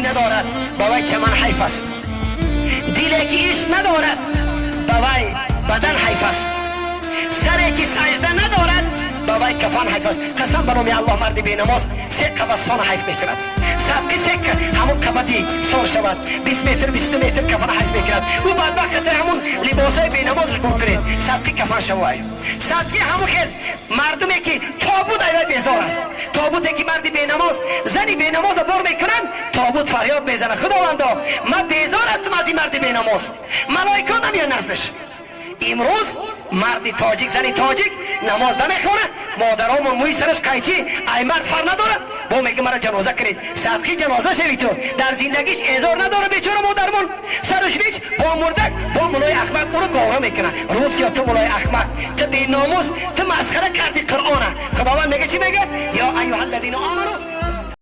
надорад, ба вай чаман ҳайф аст. Диле ки ишқ надорад, ба вай бадан ҳайф аст. Саре ки саҷда надорад, ба вай кафан ҳайф аст. Қасам ба номи Аллоҳ, марди бенамоз се қабат сон ҳайф мекунад. Садқи се ҳамун қабати сон шавад, 20 метр, 20 метр кафан ҳайф мекунад. Ӯ бадбахт хатар ҳамун либосҳои бенамозаш гум кунед, садқи кафан шавай. Садқи ҳамун хел мардуме ки тобут айвай безор аст. Тобуте ки марди бенамоз, зани бенамоза бор мекунанд, тобут фарёд мезанад: «Худовандо, ман безор ҳастам аз ин марди бенамоз». Малоика намеяд наздаш. Имрӯз марди тоҷик, зани тоҷик намоз намехонад, модаромон мӯи сараш қайчи, ай мард фар надорад, бо мега: «Мара ҷаноза кунед». Садқи ҷаноза шави ту. Дар зиндагиш эзор надора бечора модармон, сараш вич бо мурдак, бо мулои ахмақ ӯро гора мекунад. Русия, ту мулои ахмақ, ту беномус, ту масхара карди Қуръона. Худованд мега, чӣ мега? Ё айюҳа аллазина оману.